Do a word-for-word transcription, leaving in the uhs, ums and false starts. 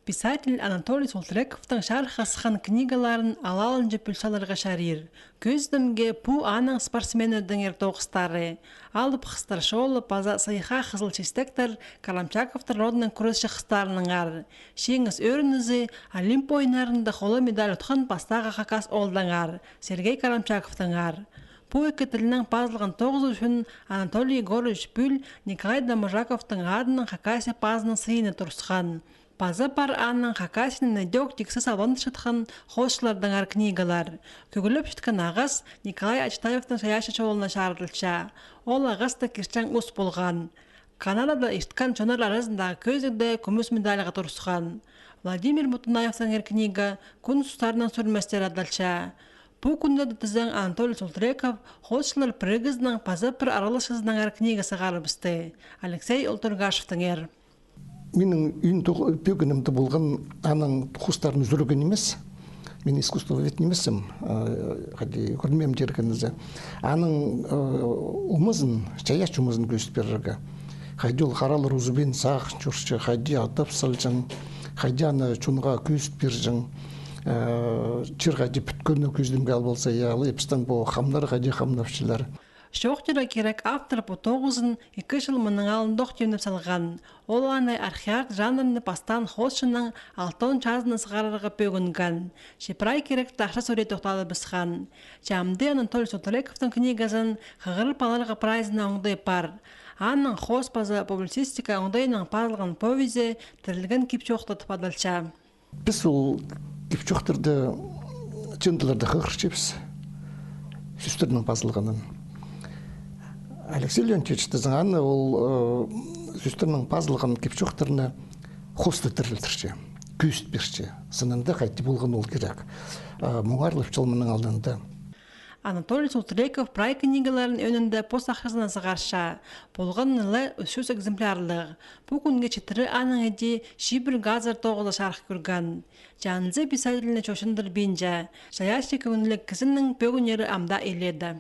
Писатель Анатолий Султырековтың чарыхха сыххан книгаларын алалынҷа пӱл саларға чарир. Кӧзідімге, пу аның спортсменнердеңер тоғыстары. Алып Хыстар чолы паза Сыйыхха хызыл чистектер Карамчаковтар родының кӱресчі хыстарынаңар. Чиңіс ӧрінізі Олимп ойыннарында холо медаль утхан пастағы хакас оолдаңар, Сергей Карамчаковтаңар. Пу ікі тілнең пазылған тоғызы ӱчӱн Анатолий Егорович пӱл Николай Доможаковтың адынаң Хакасия пазының сыйыны турысхан. Паза пар аның Хакасияны ідӧк тиксі сабландырчатхан хоосчылардаңар книгалар. Кӧглепчеткен ағас Николай Ачытаевтың чайаачы чолына чарыдылча. Ол ағаста кирчең ус полған. Канадада ирткен чоннар аразындағы кӧзідігде кӱмӱс медальға турысхан. Владимир Мутунаевтаңар книга «Кӱн сустарынаң сӱрместер» адалча. Пу кӱннерде тізең Анатолий Султреков хоосчылар пірігізінең паза пір араласчызынаңар книга сығарыбысты. Алексей Олтургашевтаңар. Минің ӧӧн пӧгінімде полған аның хоостарын сӱрген нимес. Мин искусствовед нимеспін, хайди, кӧрмеем тиргенізі. Аның омазын, чайаачы омазын кӧзіт пирерге. Хайди ол харалар узубин сағын чӧрче, хайди адап салҷаң, хайди аны чонға кӧзіт пирҷең. Чир хайди пӱткені кӧзідімге ал полза, я, алай пістің пу хамнар хайди хамнапчалар. Чоохтирға кирек, автор пу тоғызын ікі чыл мының алнында ох тимнеп салған. Ол аны архиарт жанрны пастаан хоосчының алтон чазына сығарарға пӧгінген. Че прай киректі ахча сӧре тохталыбысхан. Че амды Анатолий Султырековтың книгазын хығырып аларға прайзына оңдай пар. Аның хоос паза публицистика оңдайынаң пазылған повезі «Тірілген кип-чоохтар» тіп адалча. Піс ол кип-чоохтарны чыындыларда хығырчабыс, сӧстернең пазылғанын. Алексей Леонтьевич тізең аны ол сӧстернең пазылған кип-чоохтарны хосты тірілтірче, кӧзіт пирче. Сынында хайди полған ол кирек. Муңарлапча ол мының алнында. Анатолий Султреков прай книгаларын ӧӧнінде пос ахчазына сығарча. Полған ла ӱс чӱс экземплярлығ. Пу кӱнге читіре аның іди чибіргі азар тоғызы чарых кӧрген. Че анзы писательні чочындырбинча, чайаачы кӧңніліг кізінің пӧгіннері амды иледе.